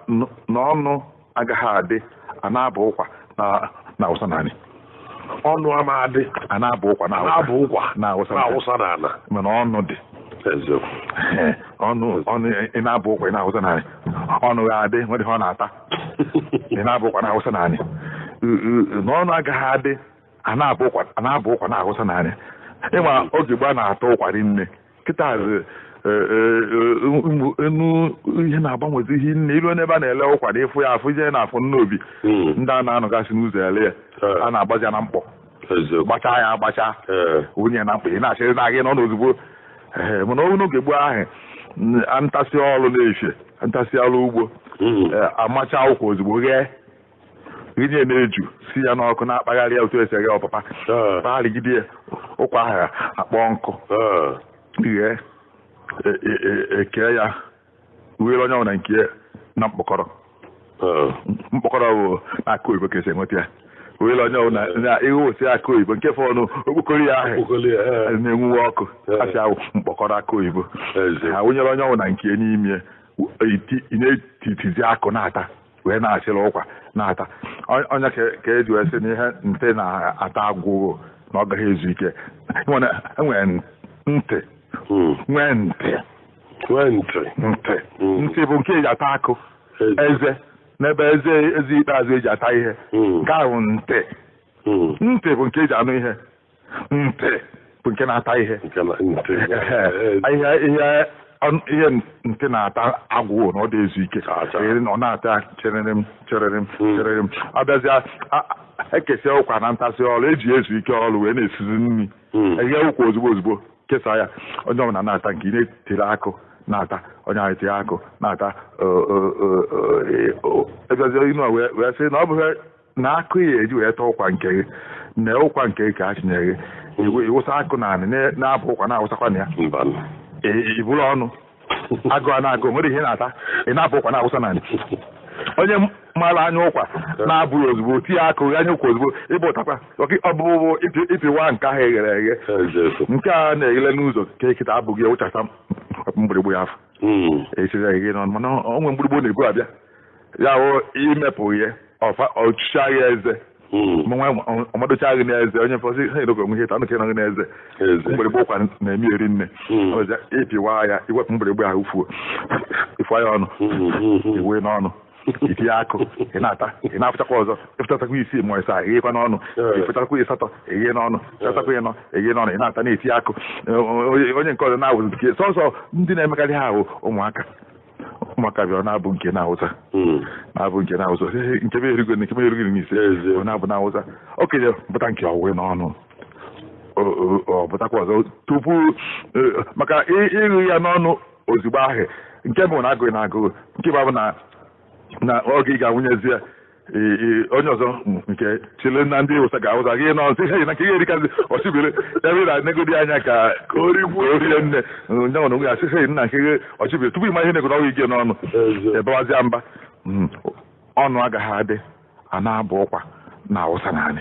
Na ọnụ agaghị adị a na-abụ ụkwa na awụsa naanị. Ọnụ ama adị a na-abụ ụkwa na na-abụ ụkwa na awụsa na-awụsa n'ala. Mana ọnụ dị. Eziokwu. Ọnụ ọnụ ị na-abụ ụkwa ị na-awụsa naanị, ọnụ ga adị nwere ihe ọ na-ata. Ị na-abụ ụkwa na-awụsa naanị, na ọnụ agaghị adị a na-abụ ụkwa a na-abụ ụkwa na-awụsa naanị. Ịma oge gbaa na-atọ ụkwa rinne kịta enu ihe na-agbanwezi ihe nne ilu n'ebe a na-ele ụkwa na ịfụ ya afụ ije na-afụ nnobi ndị a na-anọgasị n'ụzọ ele ya a na-agbazi ya na mkpọ gbachaa ya agbachaa wunye na mkpọ ị na-achịrị na gị nọ n'ozugbo. Ee, mana n'oge gboo ahụ ntasị ọrụ na-efe ntasị ọrụ ugbo amacha ụkwa ozugbo ghee rinye na-eju si ya n'ọkụ na-akpagharị ya otu esi eghe ọpapa kpagharịgide ya ụkwa ahụ akpọ nkụ ghee ekee ya were onye ọbụla nke na mkpọkọrọ. Mkpọkọrọ bụ akụ oyibo ka esi enweta ya. Were onye ọbụla na ihe osi akụ oyibo nke fọnụ okpokoro ya ahụ na-enwuwe ọkụ asị ahụ mkpọkọrọ akụ oyibo ha wụnyere onye ọbụla nke n'ime ị na-etitizi akụ na-ata wee na-achịrị ụkwa na-ata. Onye ka eji wee sị na ihe ntị na-ata agwụghị na ọ gaghị ezu ike. Enwere ntị nwee ntị ntị ntị bụ nke eji ata akụ eze n'ebe eze eze ikpeazụ eji ata ihe nke ahụ ntị. Ntị bụ nke eji anụ ihe, ntị bụ nke na-ata ihe. Ihe ihe ntị na-ata agwụ na ọ dị ezu ike ọ na-ata chịrịrịm chịrịrịm chịrịrịm. Abịazịa ekesịa ụkwa na ntasị ọrụ eji ezu ike ọrụ wee na-esizi nri eghe ụkwa ozugbo ozugbo kesaa ya onye ọbụla na-ata nke ị na-etiri akụ na-ata onye ahụ etinye akụ na-ata. Ebiazie inu wee sị na ọ bụghị na akụ ya eji wee taa ụkwa nke gị na ụkwa nke gị ka a chinyere gị ịwụsa akụ na anị na-abụ ụkwa na-awụsakwa na ya ị bụrụ ọnụ agụ a na-agụ nwere ihe na-ata ị na-abụ ụkwa na-awụsa na anị. Onye mara anya ụkwa na-abụghị ozugbo tinye akụ anya ụkwa ozugbo ịbụ ụtakwa ọbụbụ ịpịwa nke ahụ eghere eghe nke a na-eghele n'ụzọ ka ekita abụghị wụchata mgbịrịgbo ya afọ esiri eghe n'ọnụ. Mana onwe mgbịrịgbo na-ebu abịa ya wụ imepụ ihe ọchịchị eze ọmadocha gị n'eze onye mfọsị ha edogo onwe ihe ta nụke nọgị n'eze mgbịrịgba ụkwa na-eme eri nne ịpịwa ya iwepụ mgbịrịgba ahụ fuo ịfụa ya ọnụ iwe n'ọnụ itinye akụ ị na-ata ị na-afụchakwa ọzọ ịfụchakwa isii ma ịsaa eghekwa n'ọnụ ịfụchakwa ịsatọ eghe n'ọnụ ịfụchakwa ịnọ eghe n'ọnụ ị na-ata na-etinye akụ. Onye nke ọzọ na-awụzi nke sọsọ ndị na-emekarị ha ahụ ụmụaka ụmụaka bịara na-abụ nke na-awụsa na-abụ nke na-awụsa nke m erigo nke m erigo n'ise ọ na-abụ na-awụsa okenye pụta nke ọwụwe n'ọnụ ọ pụtakwa ọzọ tupu maka ịghụ ya n'ọnụ ozugbo ahụ nke bụ na agụghị na agụghị nke bụ na na oge ị ga-awụnyezi ya onye ọzọ nke chile na ndị ụsa ga-awụsa gị nọ nsị na nke ihe erikazi ọchịbere ebe na negodi anya ka o rie nne nye nwere onwe ya sị hei nna nke ghe ọchịbere tupu ịma ihe nego n'ọnwụ ige n'ọnụ ebewazịa mba. Ọnụ agaghị adị a na-abụ ụkwa na awụsa naanị.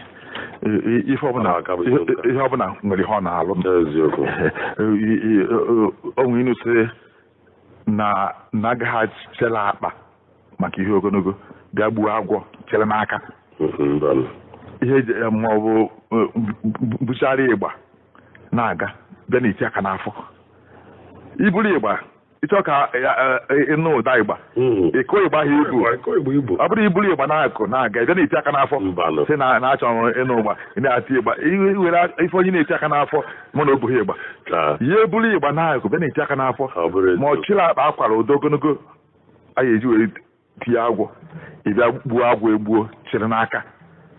Ihe ọbụla nwere ihe ọ na-alụ. Onwe inu sị na agaghị achela akpa maka ihe ogologo bịa gbuo agwọ chere n'aka ihe ma ọ bụ buchara ịgba na-aga bịa na-eti aka n'afọ iburu ịgba ịchọ ka ịnụ ụda ịgba ịkụ ịgba ha ibu ọ bụrụ iburu ịgba na-akụ na-aga bịa na-eti aka n'afọ sị na na-achọ ịnụ ụgba ị na-ati ịgba iwere ife onye na-eti aka n'afọ mụ na o bughị ịgba ihe eburu ịgba na-akụ bịa na-eti aka n'afọ ma ọ chịrị akpa akwara ụdọ ogologo a ga-eji were tinye agwọ ị bịa gbuo agwọ egbuo chịrị n'aka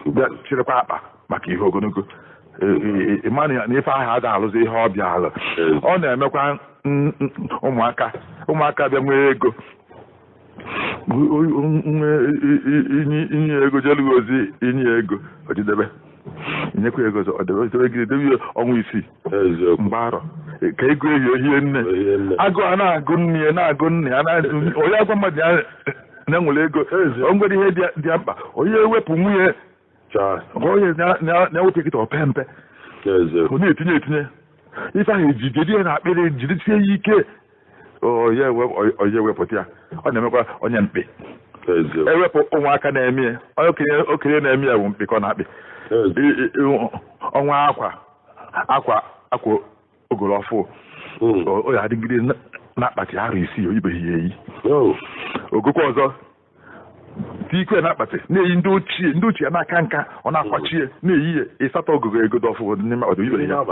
bịa chịrịkwa akpa maka ihe ogologo ịma na ife ahụ ada alụzi ihe ọ bịa alụ. Ọ na-emekwa ụmụaka ụmụaka bịa nwee ego inye ego jelughị ozi inye ego ojidebe inyekwa ego ọzọ ọdebe debe ọnwa isii mgbe arọ ka ego ehi ohie nne agụ a na-agụ nne ya na-agụ nne ya onye agwa mmadụ ya na-enwere ego o nwere ihe dị mkpa onye ewepụ nwunye onye na-ewepụ kịta ope mpe ọ na-etinye etinye ife ahụ ejide ya na akpịrị jidesie ya ike onye ewepụta ya. Ọ na-emekwa onye mkpi Ewepụ ụmụaka na-eme ya, onye okenye na-eme ya bụ mkpịkọ na akpị. Ọnwa akwa akwa akwa ogolo ọfụ o ya adịgide n'akpati arụ isii oyibeghị ya eyi. Ogokwa ọzọ tikwe n'akpati na-eyi ndị ochie n'aka nka ọ na-akwachie na-eyi ya ịsatọ ogogo egodo ọfụ n'ime akpati oyibeghị ya.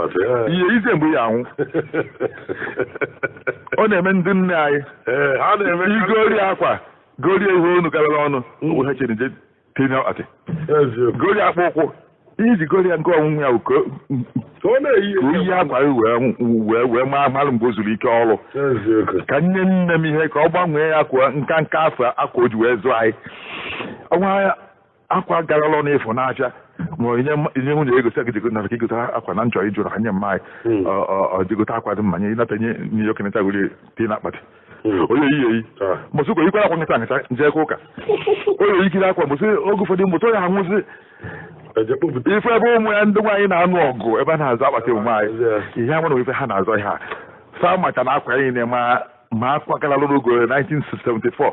Ihe ize mgbe ya anwụ. Ọ na-eme ndị nne anyị igori akwa gorie ihe onu karịrị ọnụ ha chere nje tinye akpati gorie akpa ụkwụ iji gorie nke ọnwụnwụ ya ka oyi akwa wee maa marụ mgbe o zuru ike ọrụ ka nne nne m ihe ka ọ gbanwee ya akwa nka nka afọ akwa o ji wee zụọ anyị ọnwa akwa garala ọnụ ịfụ n'afịa ma onye nwunye ego sị gị na igote akwa na nchọ ịjụrụ ha nye mma anyị ọ jigote akwa dị mma nye ịnata nye nye okeneta gorie tinye n'akpati onye eyi eyi mbọsị ụka yikwara akwa nkịta nkịta njekwa ụka onye yikiri akwa mbọsị oge ụfọdụ mbọsị onye anwụzi ife ebe ụmụ ya ndị nwaanyị na-anụ ọgụ ebe a na-azụ akpati ụmụ anyị ihe a nwere ife ha na-azọ ihe a fa macha na akwa anyị na-eme ma akwa gara lụrụ ogo 1974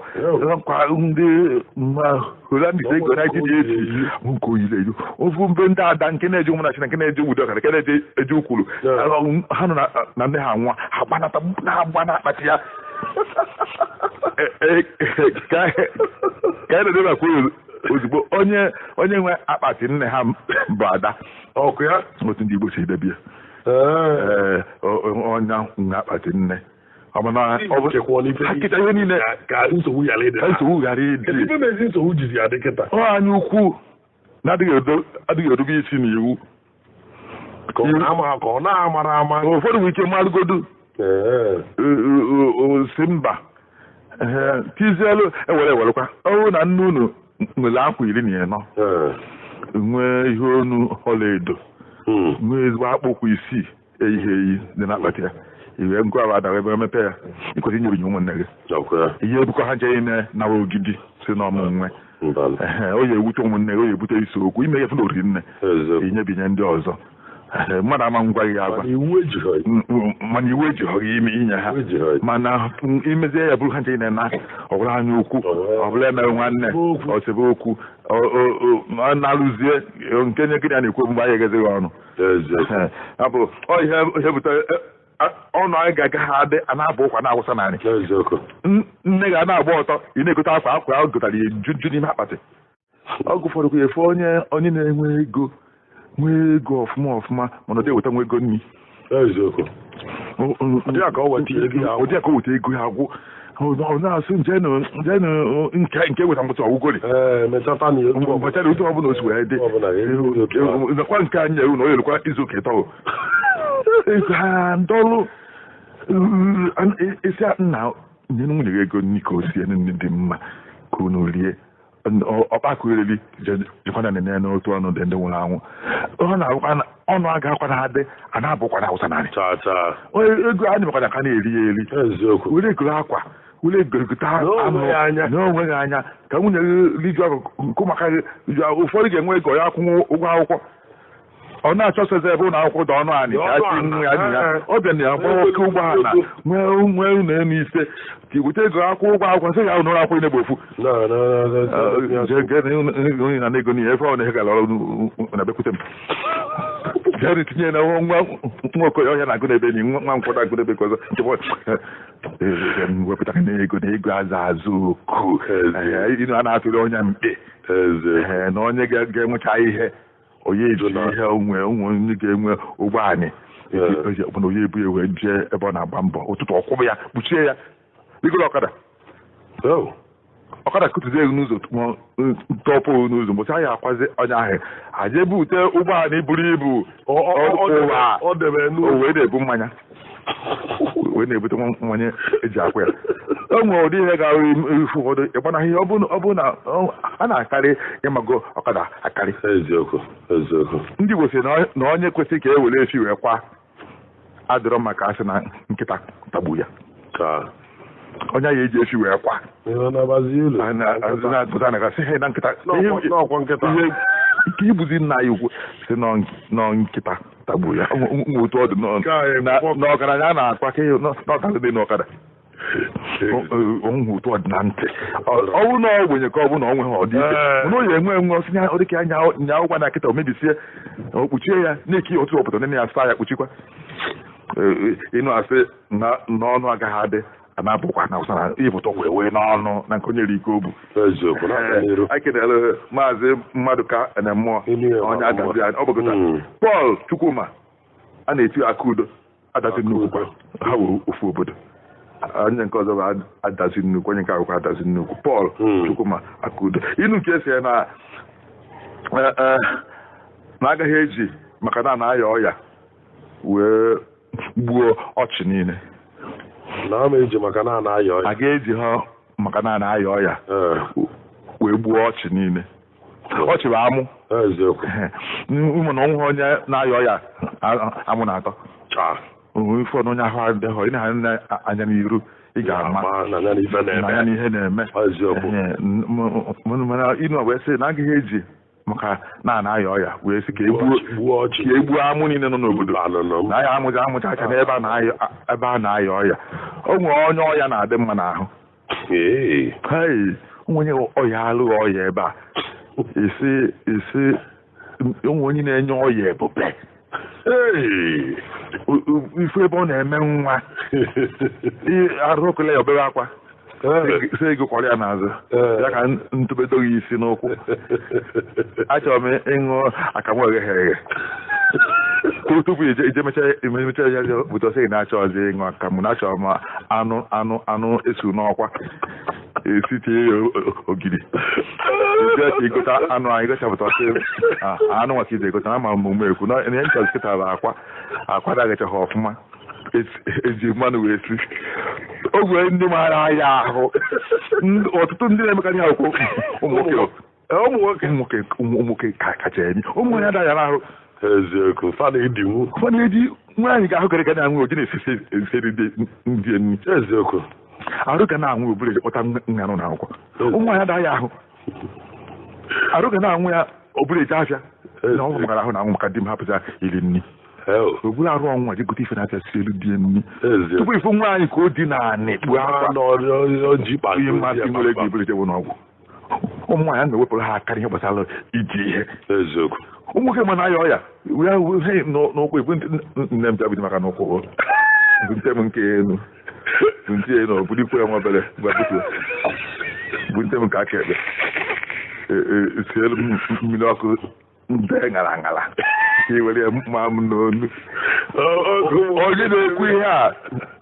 nkwa ndị Holland ego 1980 nke oyiri eyu ofu mbe ndị ada nke na-eji ụmụnachi na nke na-eji udo ọkara nke na-eji eji ukwuru ha nọ na nne ha nwa ha gbanata na-agba na akpati ya ka anyị na-edeba kwuru ozugbo onye nwe akpati nne ha bụ ada ọkụ ya otu ndị Igbo si edebe ya onye nwe akpati nne kịta ihe niile ka nsogbu ghara ịdị kịta ọ anyị ukwu na-adịghị erube isi n'iwu ka ọ na-amara ama ụfọdụ nwere ike marụgodu si mba tizielu ewere ewerekwa ọrụ na nne unu nwere akwa 14 nwee ihe onu ọlaedo nwee ezigbo akpụkwụ isii eyighi eyi dị n'akpati ya iwe ngwa ahụ adara ebe mepe ya ikwesị inyere nye ụmụnne gị ihe ebukọ ha nje ime nawa ogidi si n'ọmụ nwe o ya ewute ụmụnne gị o ya ebute isi okwu ime ya fụ na oriri nne inyebinye ndị ọzọ mmadụ ama ngwa gị agwa mana iwu ejighọ gị ime inye ha mana imezie ya bụrụ ha nche na ọ bụla anya ukwu ọ bụla emere nwanne osebe okwu ọ na-alụzie nke nye gịnị a na-ekwu mgbe anyị egezighị ọnụ abụ ihe bute ọnụ anyị ga-aga ha adị a na-abụ ụkwa na-awụsa narị nne ga na-agba ọtọ ị na-egote akwa akwa ahụ gotara ya nju n'ime akpatị ọgụ ụfọdụ kwa efu onye na-enwe ego nwee ego ọfụma ọfụma mana ọ dị eweta nwa ego nri ụdị a ka o weta ego ya agwụ ọ na-asụ njenụ nke weta mkpụtụ ọgwụgori mechara otu ọbụla o si wee dị nakwa nke anyị nyere na o yerekwa izu ụka ịtọ ha ndọlụ isi nna nye nwunye gị ego nri ka o sie nri dị mma ka unu rie ọkpakọ eriri jekwana na n'otu ọnụ dị ndị nwụrụ anwụ ọ na-arụkwa ọnụ agakwa na adị a na-abụkwa na awụsa narị ego anyị mekwana ka na-eri ya eri were egoro akwa were egorogota anụ n'onweghị anya ka nwunye gị rijuo akụ maka gị ụfọdụ ga-enwe ego ya akwụnwụ ụgwọ akwụkwọ ọ na-achọsọzi ebe ụlọ akwụkwọ dị ọnụ anị ka chi nwe ya ya ọ bịa na ya gbawa oke ụgbọ ala nwee nwee ụlọ elu ise ka iweta ego akwụ ụgwọ akwụkwọ nsị ya ụlọ akwụkwọ na-egbo ofu na ego n'ihe efe ọ na gara ọrụ na bekwute m jere tinye na nwa nwa okoye ọhịa na-agụ n'ebe enyi nwa nkwọdụ agụ n'ebe nke ọzọ wepụta na ego na ego azụ azụ oku a na-atụrụ onye mkpe na onye ga-enwecha ihe onye eji ihe onwe onye ga-enwe ụgbọ anyị ọbụna onye ebu ewe jee ebe ọ na-agba mbọ ụtụtụ ọkwụbụ ya kpuchie ya rigoro ọkada ọkada kụtụzie ego n'ụzọ tọpụ n'ụzọ mbọchị anyị akwazi onye ahụ aje ebute ụgbọ anyị buru ibu ụwa wee na-ebu mmanya wee na-ebute mmanya eji akwa ya o nwere ụdị ihe ga-arụ ifu ụfọdụ ịgbanaghị ihe ọ bụ na a na-akarị ịmago ọkada akarị ndị Igbo sị na onye kwesịrị ka e were efi wee kwa adịrọ maka asị na nkịta tagbu ya onye ya eji efi wee kwa na nkịta ike ibuzi nna ya ukwu si nọ nkịta tagbu ya otu ọ dị n'ọgaranya a na-akwa ka n'ọkada dị n'ọkada Onwe ụtọ dị na ntị ọ bụ na ogbenye ka ọ bụ na ọ nweghị ọdị ike mana o ya enwe enwe ọsị ọ dịka anya nya ụgwa na akịta o mebisie o kpuchie ya na-eki otu obodo nne ya saa ya kpuchikwa. Ịnụ asị na n'ọnụ agaghị adị anabụkwa na ụsa na ịbụta wee wee n'ọnụ na nke onye ike obu. Eziokwu, na-aga n'iru. Anyị kelere Maazị Mmadụka na mmụọ onye adazi anyị ọ bụgota Paul Chukwuma a na-eti aka udo adazi nnukwu kwa ha wụ ofu obodo onye nke ọzọ bụ adazi nnukwu onye nke akwụkwọ adazi nnukwu Paul Chukwuma aka udo inu nke esi na na agaghị eji maka na na-aya ọya wee gbuo ọchị niile. Na ama eji maka na na-aya ọya. A ga-eji ha maka na na-aya ọya wee gbuo ọchị niile. Ọchị bụ amụ. Eziokwu. Ụmụ na ọnwụ onye na-aya ọya amụ na-atọ. Ife onye ahụ adịghị ị na-anya anya n'iru ị ga-ama na ya na ife na ya na-eme. na ihe na-eme. Eziokwu. Mana ịnụ wee sị na agaghị eji maka na na-aya ọya wee sị ka Gbuo ọchị. egbuo amụ niile nọ n'obodo. Mba, Na ya amụcha amụcha aka n'ebe a na-aya ọya. O nwere onye ọya na-adị mma n'ahụ. Ee. Hei, onye ọya alụghị ọya ebe a. Isi onwe onye na-enye ọya ebube. Ee. Ifu ebe ọ na-eme nwa. Arụ ọkụle ya obere akwa. Sị ego kwara ya n'azụ. Ya ka ntụbedo gị isi n'ụkwụ. Achọrọ m ịṅụ akamụ eghe eghe. Tupu ije mechaa ya bute ọsọ ị na-achọ ọzọ ịṅụ akamụ na achọrọ m anụ esu n'ọkwa. Esi tinye ya ogiri. Ije ka ịgota anụ anyị gachapụta ọsọ anụ nwa ka ije egota na ama m ume ekwu na ihe nchọrọ kịta bụ akwa dagachaghị ọfụma. Eji mmanụ wee si. Ogwe ndị maara ya ahụ. Ọtụtụ ndị na-emekarị ya okwu ụmụ nwoke kacha eme. Ụmụ nwaanyị adaghị ahụ. Eziokwu, fa na-edinwu. Fa na-edi nwaanyị ga-ahụ kere ka na-anwụ oji na-esisi esi ndị nri. Eziokwu. Arụ ga na-anwụ obere kpọta nganụ na akwụkwọ. Ụmụ nwaanyị adaghị ahụ. Arụ ga na-anwụ ya obere eje afịa. Na ọ bụ maka ahụ na anwụ maka di m hapụta iri nri. Oburu arụ ọnwụ ji gote ife na-afịa si elu die nri. Tupu ifu nwaanyị ka o dị naanị kpuo akwa. Ihe mmasị nwere ego ibere jewe n'ọgwụ. Ụmụ nwaanyị na-ewepụrụ ha aka n'ihe gbasara iji ihe. Eziokwu. Ụmụ nwoke ma na-aya ọya n'ụkwụ ebu nne m bịa maka n'ụkwụ bunte m nke elu bunte ya elu obulikwe ya nwa obere gwa butuo bunte m nke aka ekpe sie elu mmiri ọkụ nde ṅara ṅara ka i were ya mma m n'onu. Onye na-ekwu ihe a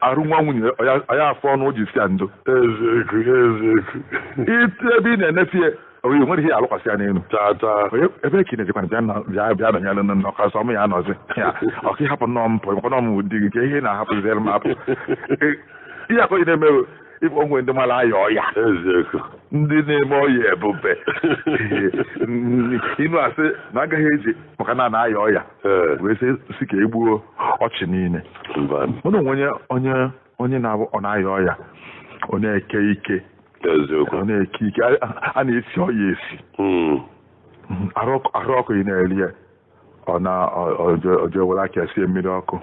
arụ nwa nwunye ọya afọ ọnụ o ji si ya ndo. Eziokwu, eziokwu. Ebe ị na-enefe ya onye nwere ihe alụkwasị ya n'elu. Ebe ka ị na-ejekwana bịa nọnyere nne ọka sọ m ya anọzi ọka ịhapụ nnọọ m pụ maka m di gị ka ihe na-ahapụziri m apụ. Ihe akọ ị na-emewe ịbụ onwe ndị mara aya ọya. Eziokwu. Ndị na-eme ọya ebube. Ịnụ asị na agaghị eji maka na na-aya ọya wee sị ka egbuo ọchị niile. Mana onwe onye na-abụ ọ na-aya ọya ọ na-eke ike. Eziokwu. Ọ na-eke ike a na-esi ọya esi. Arụ ọkụ ị na-eri ya ọ na oje were aka sie mmiri ọkụ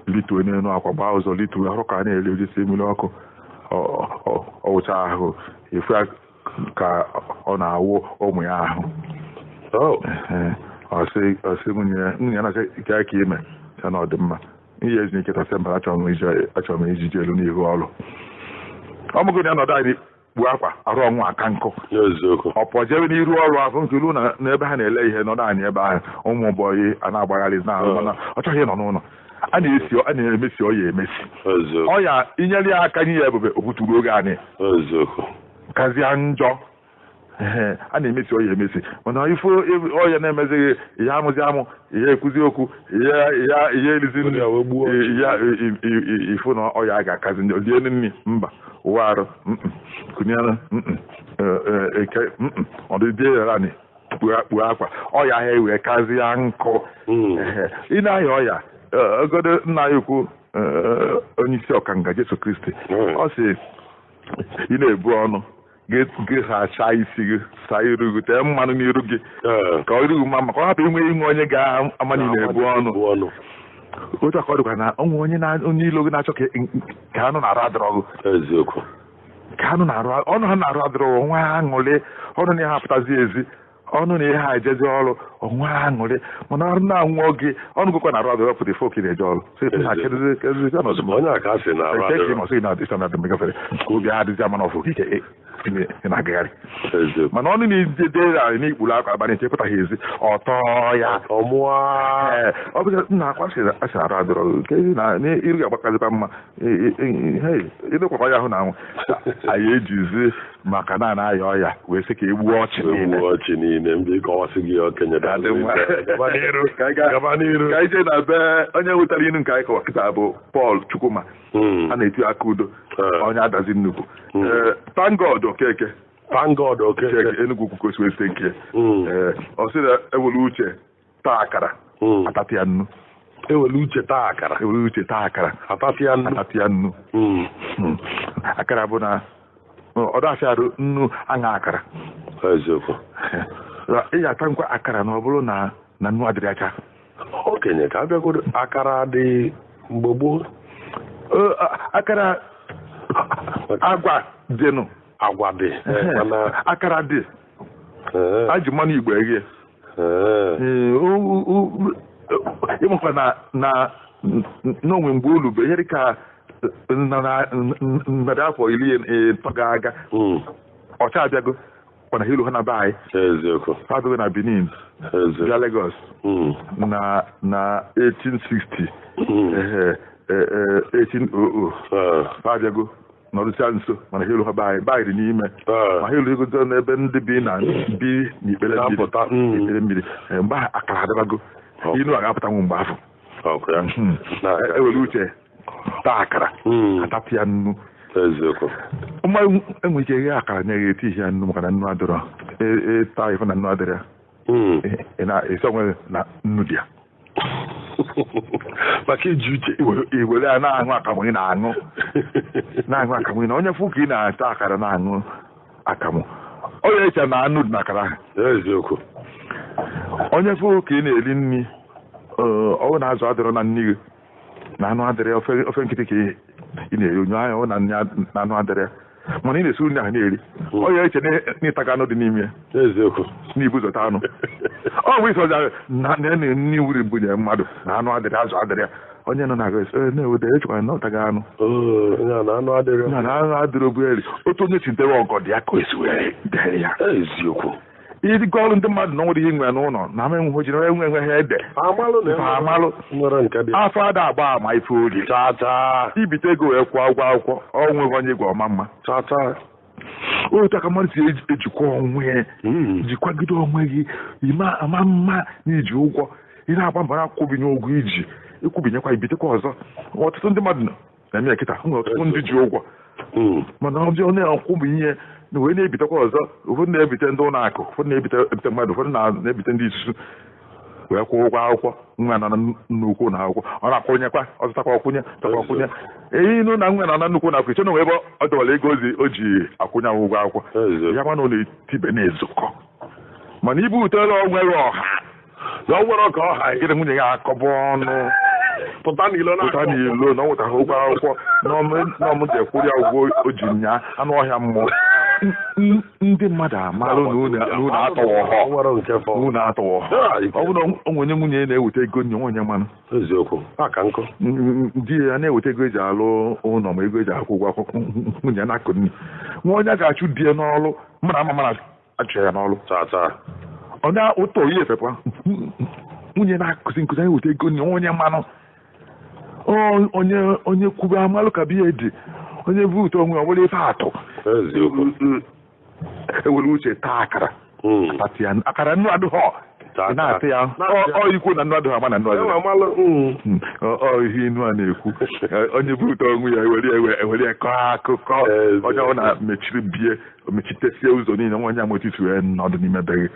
lituo n'elu akwa gbaa ụzọ lituo arụ ka a na-eri oje sie mmiri ọkụ ọ wụcha ahụ efu ka ọ na-awụ ụmụ ya ahụ. Ọsị nwunye ya na-asị ka ka ime ya na ọ dị mma ihe ezumike tasị mba achọrọ m ijiji elu n'ihu ọrụ. Ọ bụghị na ọnọdụ anyị kpuo akwa arụ ọnwụ aka nkụ. Eziokwu. Ọ pụọ jebe n'iru ọrụ afọ nke ilu n'ebe ha na-ele ihe nọdụ anyị ebe ahụ ụmụ bọyị a na-agbagharị n'ahụ mana ọ chọghị ịnọ n'ụlọ. A na-emesi ọya emesi. Ọya inyere ya aka nye ya ebube o buturu oge anyị. Eziokwu. Kazie njọ. A na-emesi ọya emesi mana ife ọya na-emezighị ya amụzi amụ ya ekwuzi okwu ya erizi nri ya ifu na ọya ga-akazi njọ lie nri mba ụwa arụ kụnyere eke ọdịdị ya anyị kpuo akwa ọya ahịa ewee kazie nkụ. Ị na-aya ọya ogodo nna ya ukwu onye isi ọkanga Jesu Kristi ọ sị ị na-ebu ọnụ gị sachaa isi gị saa iru gị tee mmanụ n'iru gị ka ọ iru gị mma maka ọ hapụ inwe inwe onye ga-ama na ị na-ebu ọnụ. Otu aka ọ dịkwa na onwe onye onye ilo gị na-achọ ka anụ na-arụ adịrọ gị. Eziokwu. Ka anụ na-arụ ọnụ ha na-arụ adịrọ onwe aṅụrị, ọnụ na ihe apụtazi ezi, ọnụ na ihe ejezi ọrụ onwe aṅụrị, mana ọrụ na-anwụ oge ọnụ gụkwa na-arụ adịrọ pụta ife oke na-eje ọrụ. Onye a ka sị na-arụ adịrọ. Ka obi adịzi ama n'ọfụ ike ị na-agagharị. Mana ọnụ na-ejide anyị n'ikpuru akwa abalị nke pụtaghị ezi ọtọ ya. Ọ bụ nna akwa asị arụ adịrọ na iru ga-agbakazikwa mma ịdịkwakwa ya ahụ na anwụ. Anyị ejizi maka na anaghị ọya wee sị ka e gbuo ọchị niile. Ka anyị jee na be onye wetara inu nke anyị kọwa kịta bụ Paul Chukwuma. A na-eti aka udo onye adazi nnukwu. Thank God Okeke. Thank God Okeke. Enugwu kwukosi wee site nke. Ọ sị na ewere uche taa akara atati ya nnu. Ewere uche taa akara. Ewere uche taa akara atati ya nnu. Atati ya nnu. Akara bụ na ọ dafịa arụ nnu aṅa akara. Eziokwu. Ị ga-ata nkwa akara na ọ bụrụ na nnu adịrị acha. Okenye ka abịagodo akara dị mgbe gboo. Akara agwa dịnụ. Agwa dị. Akara dị. Aji mmanụ Igbo eghe. Ịmakwa na n'onwe mgbe olu bụ ihe dịka narị afọ 30 gara aga. Ọcha abịago mana ha ilu ha na be anyị. Eziokwu. Ha abịago na Benin. Bịa Lagos. Na 1860. 1800. Ha abịago nọrụsịa nso mana ha ilu ha be anyị. Be anyị dị n'ime. Ma ha ilu ego n'ebe ndị bi na bi n'ikpere mmiri. Mgbe ahụ akara adịbago. Inu a ga-apụtanwu mgbe afọ. Ewere uche taa akara atapụ ya nnu. Eziokwu. Mmadụ enwere ike ghe akara nye ya eti ya nnu maka na nnu adịrọ. Taa ife na nnu adịrọ ya. Ị na-esi onwe na nnu dị ya. Maka iji uche iwere ya na-aṅụ akamụ ị na-aṅụ. Na-aṅụ akamụ ị na onye fụ ka ị na-ata akara na-aṅụ akamụ. Onye eche na anụ dị n'akara ahụ. Eziokwu. Onye fụ ka ị na-eri nri ọ na azụ adịrọ na nri gị na anụ adịrị ofe nkịtị ka ị na-eri onye anya na anụ adịrị mana ị na-esi nri ahụ na-eri onye eche n'ịtaga anụ dị n'ime ya. Eziokwu. N'ibuzọta anụ ọ bụ isi ọzọ na nri wuri bunye mmadụ na anụ adịrị azụ adịrị ya onye nọ na-aga na-ewede echekwa na ọtaga anụ na anụ adịrị na anụ adịrị obu eri otu onye si dewe ọgọdị ya ka o si wee dere ya. Eziokwu. Ịdịga ọrụ ndị mmadụ na nwere ihe nwere n'ụlọ na ama enweghị ji enwe enweghị ede amalụ afọ ada agba ama ife ori ibite ego wee kwụọ ụgwọ akwụkwọ ọ nweghị onye gwa ọma mma. Otu aka mmadụ si ejikwa onwe ya jikwagide onwe gị ime ama mma na iji ụgwọ ị na-agba mbọ na-akwụbinye ụgwọ iji ịkwụbinyekwa ibitekwa ọzọ. Ọtụtụ ndị mmadụ na-eme kịta nwere ọtụtụ ndị ji ụgwọ mana ọ na-akwụbinye na wee na-ebitekwa ọzọ. Ụfọdụ na-ebite ndị ụlọ akụ, ụfọdụ na-ebite ebite mmadụ, ụfọdụ na-ebite ndị isusu wee kwụọ ụgwọ akwụkwọ. Nwa nọ na nnukwu na akwụkwọ ọ na-akwụnyekwa ọzụtakwa ọkwụnye takwa ọkwụnye ehi nụ na nwa nọ na nnukwu na akwụkwọ iche na ebe ọ dọwara ego ozi o ji akwụnye ụgwọ akwụkwọ ya mana ọ na-etibe na-ezukọ mana ibu utele onwere ọha na ọ nwere ka ọha gịnị nwunye ya akọbọ ọnụ pụta n'ilo na ọ nwetaghị ụgwọ akwụkwọ na ọmụje kwụrụ ya ụgwọ o ji nya anụ ọhịa mmụọ. Ndị mmadụ amalụ na unu atọwọ họ. Ọ bụrụ na onye nwunye na-eweta ego nye onye mmanụ. Di ya na-eweta ego eji alụ ụlọ ma ego eji akwụ ụgwọ akwụkwọ nwunye na-akụ nri. Nwa onye ga-achụ di ya n'ọlụ mmadụ ama mana achụ ya n'ọlụ. Onye ụtọ ihe efepụ nwunye na-akụzi nkụzi na-eweta ego nye onye mmanụ. Onye kwube amalụ ka biya dị onye bụ ụtọ onwe ọ bụla ife atụ. Ewere uche taa akara akara nnu adịghọ na-atị ya ọ ikwu na nnu adịghọ ama na nnu adịghọ ọ ihe inu a na-ekwu onye bụ ụtọ onwe ya ewere ya kọọ akụkọ onye ọ na-mechiri bie mechitesie ụzọ niile nwa onye amotiti wee nọdụ n'ime be gị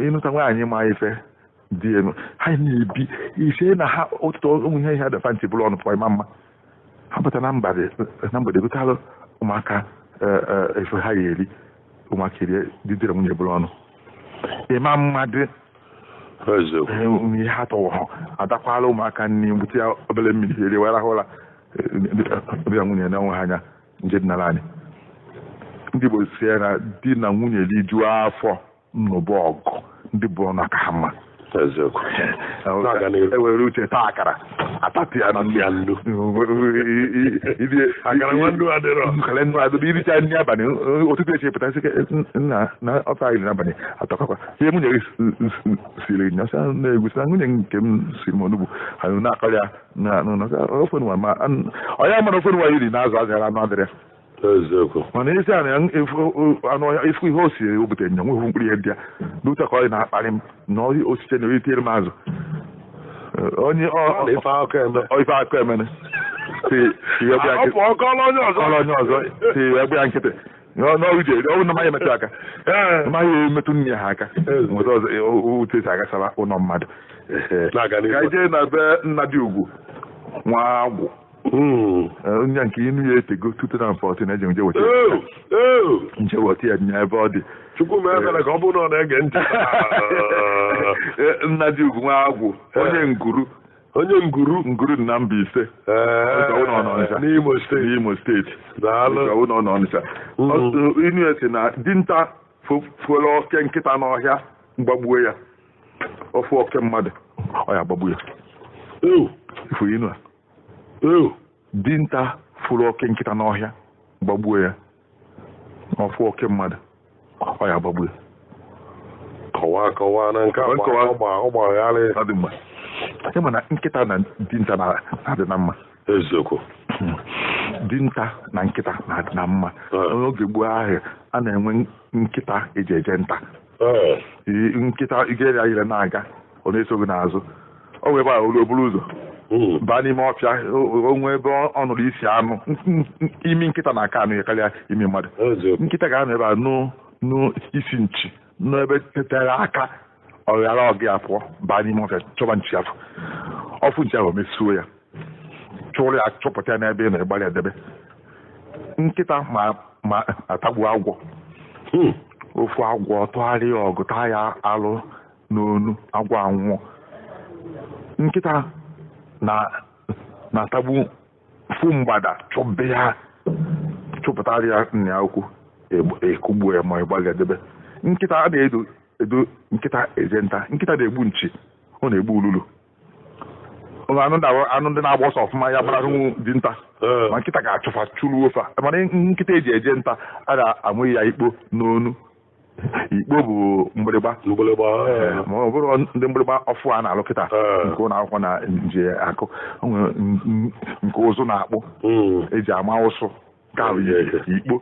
ịnụta nwaanyị ma ife dị elu ha na-ebi ise na ha ụtụtụ ụmụ ihe ihe dafa ntị bụrụ ọnụ pụọ ịma mma ha pụta na mgbede gotalụ ụmụaka efe ha ga-eri ụmụaka erie didere nwunye bụrụ ọnụ ịma mma dị Ihe ha tọwọ ha adakwala ụmụaka nri bute ya obere mmiri eri wee rahụ ụra di na nwunye na onwe ha anya nje dị n'ala anyị. Ndị Igbo si ya na di na nwunye rijuo afọ nnụbụ ọgụ ndị bụ ọnụ aka ha mma. Ewere uche taa akara atati ya na nnu iricha nri abalị ụtụtụ echi pụta sị nna na ofe anyị n'abalị atọkakwa ihe nwunye gị siri nyasa na-egusi na nwunye nke m siri m onugbu ha na-akọrọ ya na ofe nwa ma onye mara ofe nwa iri na azụ azụ anụ adịrị ya. Mana isi a na anụ ọhịa ifu ihe o siri o butere nya nweghị mkpụrụ ihe dị ya n'ute ka ọ na-akparị m na osite na oritere m azụ onye ife akụ emene onye ọzọ si egbe ya nkịtị n'ọrụ ji eri ọnwụ na maghị emetụ aka maghị emetụ nne ha aka nweta ọzọ ute si agasara ụlọ mmadụ. Ka jee na be nna dị ugwu nwa agwụ onye nke inu ya etego 2014 eji nje weta nje weta ya nya ebe ọ dị. Chukwu mee ebere ka ọ bụrụ na ọ na-ege ntị. Nna dị ugwu nwa agwụ onye nguru nguru dị na Mbaise n'Imo steeti n'Ọnịcha. Inu ya si na dinta fuola oke nkịta n'ọhịa mgbagbuo ya ofu oke mmadụ ọ ya gbagbuo ya. Ifu inu a dinta fụrụ oke nkịta n'ọhịa gbagbuo ya ọfụ oke mmadụ ọ ya gbagbuo ya. Kọwaa na nke ọgbagharị ịma na nkịta na dinta na-adị na mma. Eziokwu. Dinta na nkịta na-adị na mma. N'oge gboo ahụ a na-enwe nkịta eji eje nta. Nkịta igere ya ire na-aga ọ na-eso gị n'azụ ọ wee gbaa olu oburu ụzọ baa n'ime ọfịa onwe ebe ọ nụrụ isi anụ imi nkịta na-aka anụ ya karịa imi mmadụ. Nkịta ga-anọ ebe a nụ isi nchi n'ebe tetere aka ọ ghara ọgụ ya pụọ baa n'ime ọfịa chọba nchi afọ ọfụ nchi ahụ mesuo ya chụrụ ya chọpụta ya n'ebe ị na-egbalị edebe. Nkịta ma atagbu agwọ ofu agwọ tụgharịa ọgụ taa ya alụ n'onu agwọ anwụọ. Nkịta na-atagbu fụ mgbada chọbe ya chọpụtara ya nna ya ukwu ekugbuo ya ma ịgbalị edebe. Nkịta a na-edo edo nkịta eje nta. Nkịta na-egbu nchi ọ na-egbu ululu anụ ndị na-agba ọsọ ọfụma ya gbarahụ dinta ma nkịta ga-achụfa chụrụ ofe a. Mana nkịta eji eje nta a na-amụ ya ikpo n'onu. Ikpo bụ mgbịrịgba ma ọ bụrụ ndị mgbịrịgba ọfụ a na-alụ kịta nke ụlọ akwụkwọ na nje akụ nke ụzụ na-akpụ eji ama ụsụ ka ikpo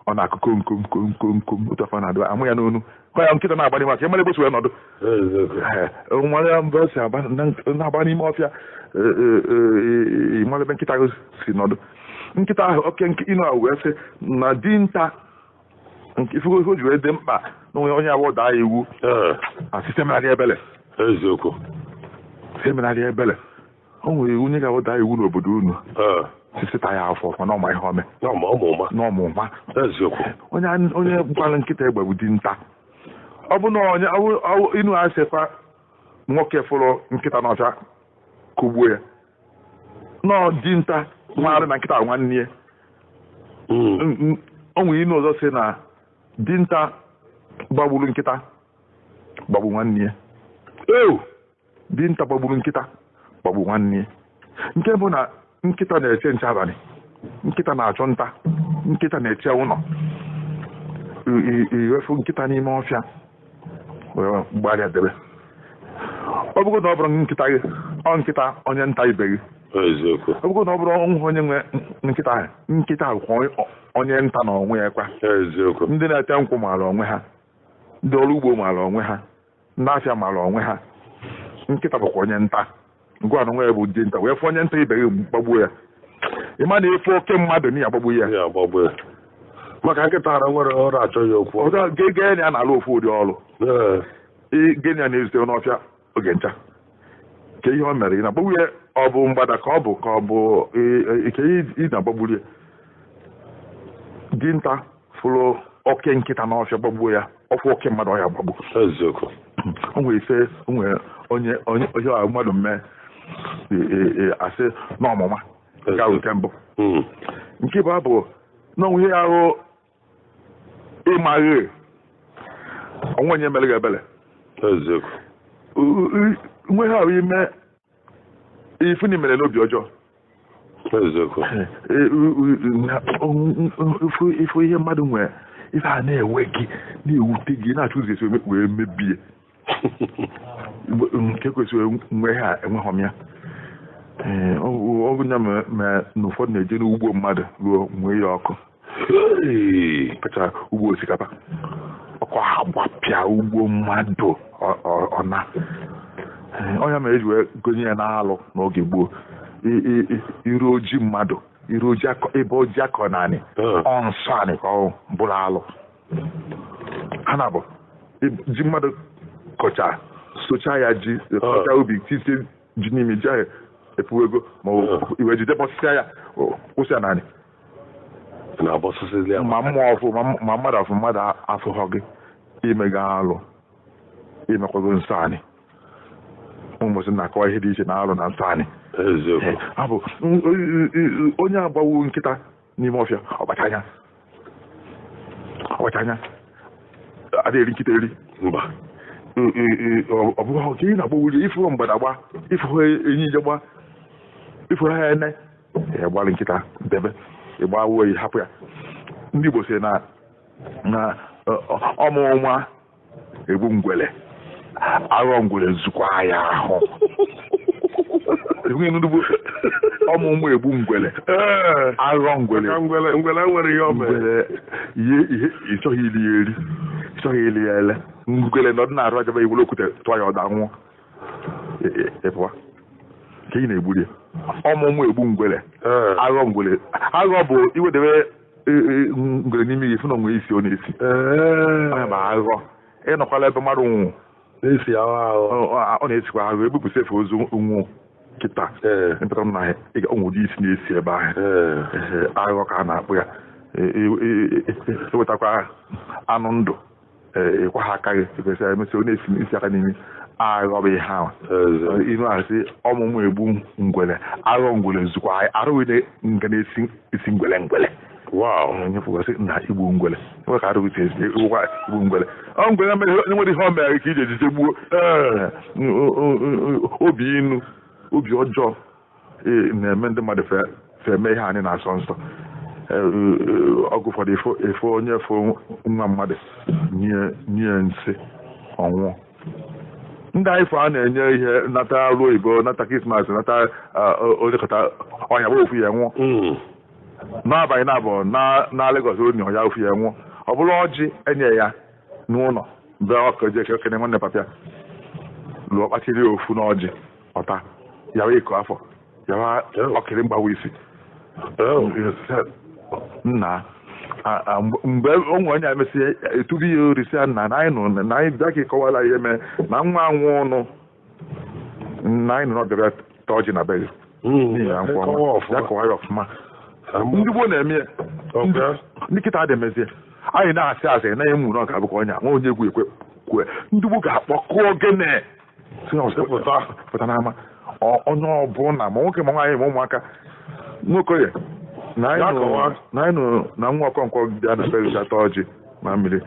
ọ na-akụ kom kom kom kom kom otu afọ na-adịba amụ ya n'onu kwa ya nkịta na-agba n'ime afịa mara ebe o si wee nọdụ nwere mgbe o si na-agba n'ime ọfịa mara ebe nkịta ahụ si nọdụ. Nkịta ahụ oke ịnụ ahụ wee sị na dinta ifugo o ji wee dị mkpa na onye onye abụọ daa iwu asịsemenarị ebele. Eziokwu. Semenarị ebele o nwere onye ga-abụ daa iwu n'obodo unu sisita ya afọ ọfụma n'ọma ihe ome n'ọmụma. Eziokwu. Onye gbalụ nkịta egbe bụ dinta. Ọ bụ na onye inu asịkwa nwoke fụrụ nkịta n'ọfịa kụgbuo ya nọọ dinta nwarị na nkịta nwanne ya. O nwere inu ọzọ sị na dinta gbagburu nkịta gbagbu nwanne ya. Dinta gbagburu nkịta gbagbu nwanne ya. Nke bụ na nkịta na-eche nche abalị, nkịta na-achọ nta, nkịta na-eche ụlọ. Iwefu nkịta n'ime ọfịa wee gbalịa debe. Ọ bụrụ na ọ bụrụ nkịta gị ọ nkịta onye nta ibe gị. Ọ bụrụ na ọ bụrụ onye nwe nkịta ahụ nkịta ahụ onye nta na onwe ya kwa. Ndị na-ete nkwụ maara onwe ha, ndị ọrụ ugbo maara onwe ha, ndị afịa maara onwe ha. Nkịta bụkwa onye nta ngwa na onwe ya bụ dinta wee fụ onye nta ibe gị gbagbuo ya. Ịma na efu oke mmadụ na ya agbagbuo ya maka nkịta ara nwere ọrụ achọ ya okwu. Ọzọ gee ya na-alụ ofu ụdị ọrụ gịnị ya na-ezute n'ọfịa oge ncha ke ihe o mere ị na-agbagbu ya ọ bụ mgbada ka ọ bụ ka ọ bụ ike ị na-agbagburu ya. Dinta fụrụ oke nkịta n'ọfịa gbagbuo ya ọfụ oke mmadụ ọ ya gbagbu. Eziokwu. O nwere ife o nwere onye onye onye ahụ mmadụ mee asị n'ọmụma nke ahụ nke mbụ. Nke bụ na onwe ihe ahụ ịmaghị onwe onye mere gị ebele. Nwe ha ahụ ime ifu na mere n'obi ọjọọ. Ifu ihe mmadụ nwere ife a na-ewe gị na-ewute gị na-achọ ụzọ esi wee mebie nke kwesịrị nwe ha enweghọm ya. Ọ bụ ya ma na ụfọdụ na-eje n'ugbo mmadụ ruo nwee ya ọkụ kacha ugbo osikapa ọkụ ha gbapịa ugbo mmadụ ọ na ọnya mere eji wee gonye ya n'alụ n'oge gboo. Iru oji mmadụ iru oji ebe oji akọ naanị ọ nsọ anị ka ọ bụrụ alụ ha na bụ ji mmadụ kọcha socha ya ji kọcha ubi tisie ji n'ime ji ahụ epu ego ma iwe jide bọsịsịa ya kwụsị ya naanị ma mmụọ ọfụ ma mmadụ afụ mmadụ afụghọ gị imega alụ imekwago nsọ anị. Ụmụsị na-akọwa ihe dị iche na alụ na nsọ anị. Abụ onye agbawo nkịta n'ime ọfịa ọkpacha anya adịghị eri nkịta eri mba. Ọ bụghị ka ị na-agbawuri ifuru mgbada gba ifuru enyi je gba ifuru ha ene ya gbalị nkịta debe ịgba oyi hapụ ya. Ndị Igbo si na ọmụ nwa egbu ngwele aghọ ngwele zukwa ya ahụ. Ọmụmụ egbu ngwele aghọ ngwele ngwele nwere ihe ngwele ihe ịchọghị ili ya eri ịchọghị ili ya ele ngwele nọdụ na-arụ ajaba iwere okwute tụọ ya ọda nwụọ ịpụwa ka ị na-egburi ya. Ọmụmụ egbu ngwele aghọ ngwele aghọ bụ iwedebe ngwele n'ime gị fụ na onwe isi ọ na-esi ọ bụ aghọ. Ịnọkwala ebe mmadụ nwụ ọ na-esikwa aghọ ebupụsị efe ozu nwụ kịta mpụtara m na onwere isi na-esi ebe ahụ aghọ ka a na-akpụ ya. Ewetakwa anụ ndụ ịkwa ha aka gị ekwesịrị emesị ọ na-esi isi aka n'imi aghọ bụ ihe ahụ. Inu asị ọmụmụ egbu ngwele aghọ ngwele zukwa arụghị nga na-esi isi ngwele ngwele. Nyefụgasị na igbu ngwele nwe ka arụghị esi igbu ngwele ọ ngwele nwere ihe o mere ka iji ejije gbuo. Obi inu obi ọjọọ na-eme ndị mmadụ eme ihe anyị na-asọ nsọ. Ọgụ ụfọdụ efo onye fo nwa mmadụ nye nsị ọnwụọ. Ndị anyị fọ a na-enye ihe nata ruo oyibo nata Krismas nata olekọta ọnya bụ ofu ya nwụọ n'abalị na-abụ na Lagos onye ọya ofu ya nwụọ. Ọ bụrụ ọjị enye ya n'ụlọ mgbe ọkụ je kene nwanne papịa lụọ kpachiri ofu n'ọjị ọta yawa ịkọ afọ yawa ọkịrị mgbawa isi nna. Mgbe onwe onye emesị etubu ya orisi nna na anyị nụ na anyị bịa ka ịkọwala ihe mee na nwa anwụ ọnụ na anyị nụ na ọbịara ta ọjị na be gị ya kọwa ya ọfụma. Ndị gboo na-eme ya ndị kịta adị emezie anyị na-asị asị na emu na ọ ga-abụkwa ọnya nwa onye egwu ekwe kwue ndị gboo ga-akpọ kụọ ogene pụta n'ama onye ọbụla ma nwoke ma nwaanyị ma ụmụaka nwokoye na anyị nụ na nwa Ọkọnkwọ bịa na be gị ata ọjị ma mmiri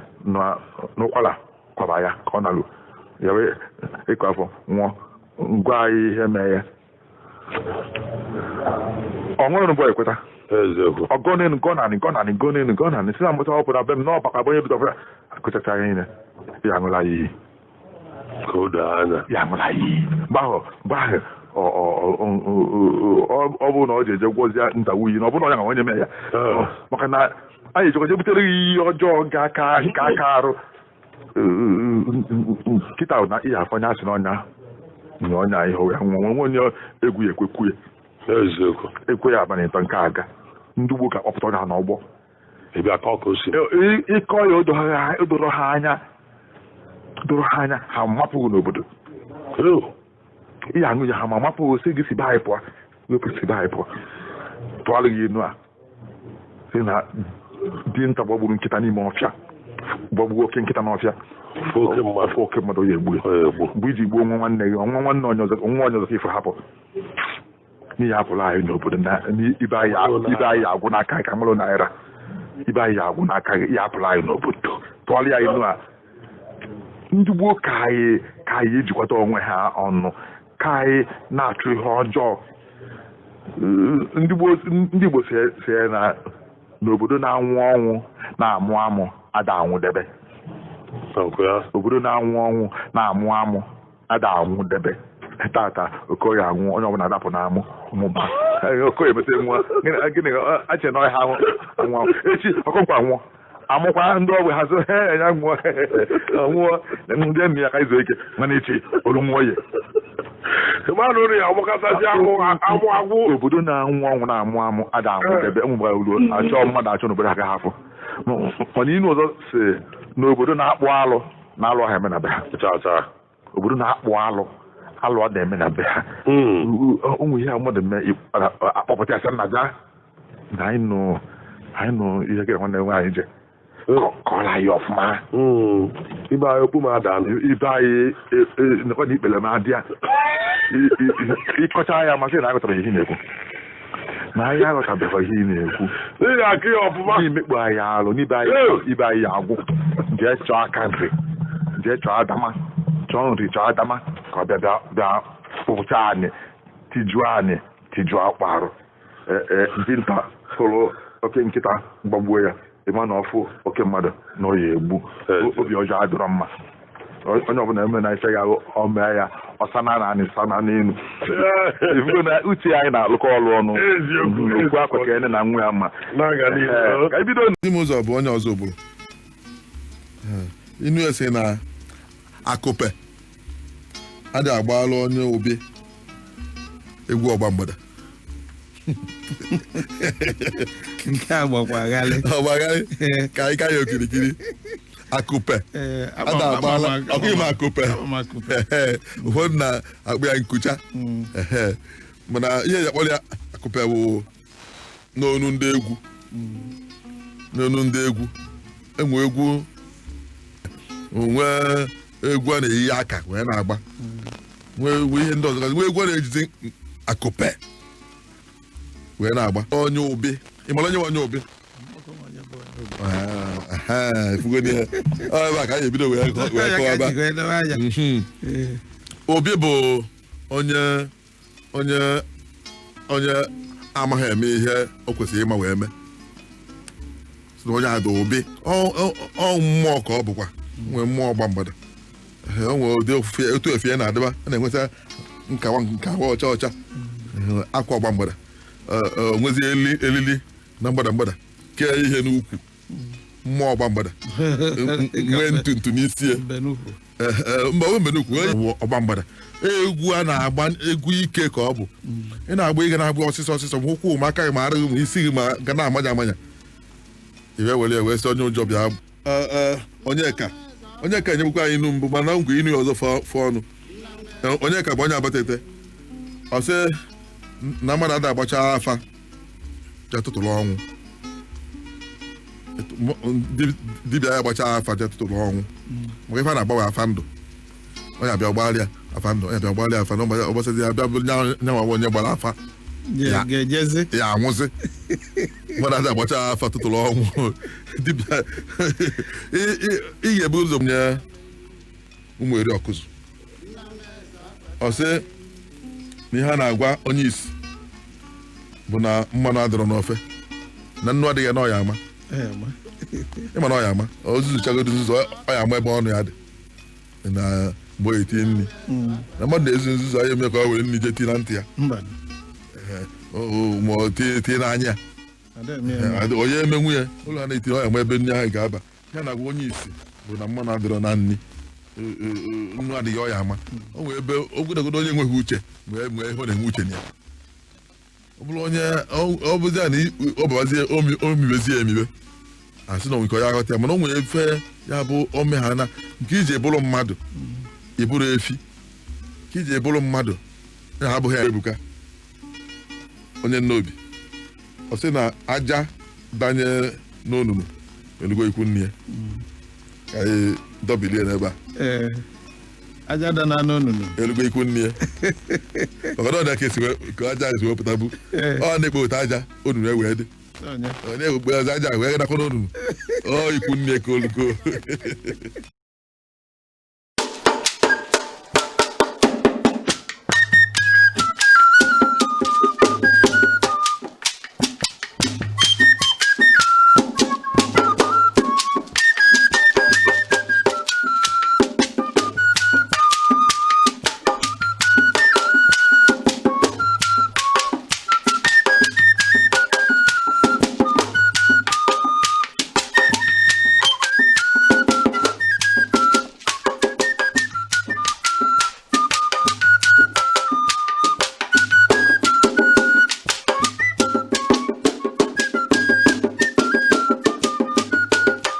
n'ụkwara kwaba ya ka ọ na-alụ ya wee ịkọ afọ nwụọ ngwa anyị ihe mee ya ọ nwere mbọ ekweta ọgọnenu gọnanị gọnanị gọnenu gọnanị si na mbụta ọ pụta be m n'ọbaka bụ onye bido ọbụla akụchacha ya niile ya aṅụla ya iyi ya aṅụla ya iyi mgbe ahụ ọ bụrụ na ọ ji eje gwọzie nta wuyi na ọ bụrụ na ọ ya onye mee ya maka na anyị ejekwa butere gị iyi ọjọọ ga aka aka arụ nkịta na ihe afọ anya asị n'ọnya na ọnya ihe ya nwa nwe onye egwu ya ekwekwu ya ekwe ya abalị ịtọ nke aga ndị ugbo ka kpọpụta ha n'ọgbọ ịkọ ya odoro ha anya doro ha anya ha mapụghị n'obodo ihe aṅụ ya ha ma mapụghị si gị si be anyị pụọ wepụ si be anyị pụọ tụọlụ gị enu a si na dinta gbagburu nkịta n'ime ọfịa Gbagbuo oke nkịta n'ọfịa, oke mmadụ ya egbu ya. Mgbe iji gbuo nwa nwanne gị, nwa nwanne onye ọzọ, nwa onye ọzọ ka ife hapụ n'ihi hapụrụ anyị n'obodo na ibe anyị agwụ n'aka ka mụrụ naira, ibe anyị agwụ n'aka gị, ya hapụrụ anyị n'obodo tụọrọ ya inu a. Ndị gboo ka anyị ejikwata onwe ha ọnụ, ka anyị na-achụ ihe ọjọọ. Ndị Igbo si na n'obodo na-anwụ ọnwụ na-amụ amụ ada anwụdebe. Obodo na-anwụ ọnwụ na-amụ amụ ada anwụdebe. Tata Okoye anwụ, onye ọbụla adapụ na-amụ mụba. Okoye emete nwa gịnị ache na ọha anwụ echi Okonkwo anwụọ, amụkwa ndị ọgwụ ha so ya nwụọ nwụọ ndị enyi ya ka izu ike mana echi olu nwụọ ya. Obodo na-anwụ ọnwụ na-amụ amụ ada anwụdebe. Enwebara uru achọ mmadụ achọ n'obodo ha hafụ. Mana inu ọzọ si n'obodo na-akpụ alụ na alụ ahụ eme na be ha. Obodo na-akpụ alụ alụ ọ na-eme na be ha. Ụmụ ihe mmadụ mee akpọpụta ya sị nna bịa na anyị nụ ihe gịrị nwanne nwaanyị je kọọrọ anyị ọfụma. Ibe anyị okwu ma ada ibe anyị nekwa na ikpele ma adịa ịkọcha ya masị na aghọtara ihe na-ekwu na anyị aghọtabeghị ihe ị na-ekwu n'imekpu anyị alụ n'ibe anyị agwụ. Jee chọọ aka nri, jee chọọ adama, chọọ nri, chọọ adama ka ọ bịa bịa pụcha anyị, tijuo anyị, tijuo akpa arụ. Dinta tụrụ oke nkịta gbagbuo ya, ịma na ọfụ oke mmadụ na ọ ya egbu. Obi ọjọọ adịrọ mma. Onye ọbụla eme na ife ya o mee ya ọsana na anyị sana n'elu. Ifugo na uche anyị na-alụkọ ọlụ ọnụ. Okwu akwa ka ene na nwa ya mma. Ka ebido ndị m ụzọ bụ onye ọzọ ogburu. Inu ese na akụpe adị agbalụ onye obi egwu ọgba mgbada. Nke a gbakwa ghalị. Ọgbaghalị ka anyị ka ya okirikiri. Akụpe ada agbala ọkụghị m akụpe. Ụfọdụ na-akpụ ya nkucha, mana ihe eji akpọrọ ya akụpe bụ n'onu ndị egwu. N'onu ndị egwu enwe egwu onwe egwu a na-eyi aka wee na-agba, nwee ihe ndị ọzọ, nwee egwu a na-ejizi akụpe wee na-agba. Onye obi ị mara onye onye obi ebe a ka anyị ebido wee kọwa. Obi bụ onye onye onye amaghị eme ihe o kwesịrị ịma wee mee. Onye ada obi ọ mmụọ ka ọ bụkwa nwee mmụọ ọgba mgbada. O nwere ụdị ofufe otu efe ya na-adịba, a na-enweta nkawa nkawa ọcha ọcha akwa ọgba mgbada, onwezi elili na mgbada mgbada kee ihe n'ukwu mmụọ ọgba mgbada nwee ntu ntu n'isi ya mba o mbe n'ukwu ọgba mgbada. Egwu a na-agba egwu ike ka ọ bụ. Ị na-agba ị ga na-agba ọsịsọ ọsịsọ ma ụkwụ ma aka gị ma arụghị ma isi gị ma ga na-amanya amanya. Iwe were wee sị onye ụjọ bịa. Onyeka Onyeka enyebukwa anyị inu mbụ mana ngwa inu ọzọ fọ ọnụ. Onyeka bụ onye abatete. Ọ sị na mmadụ ada agbacha afa ja tụtụrụ ọnwụ. Dibịa ya agbacha afa ja tụtụrụ ọnwụ. Maka ife a na-agbanwe afa ndụ. Onye abịa gbalịa afa ndụ, onye abịa gbalịa afa ndụ, ọgbasịzi ya bịa nyanwa onye gbara afa ya anwụsị. Mmadụ ada agbacha afa tụtụrụ ọnwụ. Dibịa ị ga-ebu ụzọ nye ụmụ eri ọkụzụ. Ọ sị na ihe a na-agwa onye isi bụ na mmanụ adịrọ n'ofe na nnu adịghị na ọya ama. Ịma na ọya ama ozuzuchagodo nzuzu ọya ama ebe ọnụ ya dị na mgbe o etinye nri na mmadụ na-ezu nzuzu anyị eme ka ọ were nri jee tinye na ntị ya ma ọ tinye n'anya ya onye emenwu ya ụlọ a na-etinye ọya ma ebe nri ahụ ga-aba. Ya na-agwa onye isi bụ na mmanụ adịrọ na nri nnu adịghị ọya ama. O nwee ebe ogologo onye enweghị uche nwee ihe ọ na-enwe uche na ya. Ọ bụrụ onye ọ bụzie na ọ babazie omibezie emibe asị na onwe ya aghọta ya, mana o nwere efe ya bụ ome ha na nke iji ebụrụ mmadụ ebụrụ efi nke iji ebụrụ mmadụ ya abụghị ya. Ebuka onye nnobi ọ sị na aja danye n'onunu elugo ikwu nne ya. Ka anyị dọbilie n'ebe a. Ee, aja da na n'onunu. Elugo ikwu nne ya, maka na ọ dị ka esi ka aja esi wepụta bụ ọ na-ekpo ụta aja onunu ewee dị. Onye ọ na-ekpokpe aja wee nakwa n'onunu ọ ikwu nne ka olugo.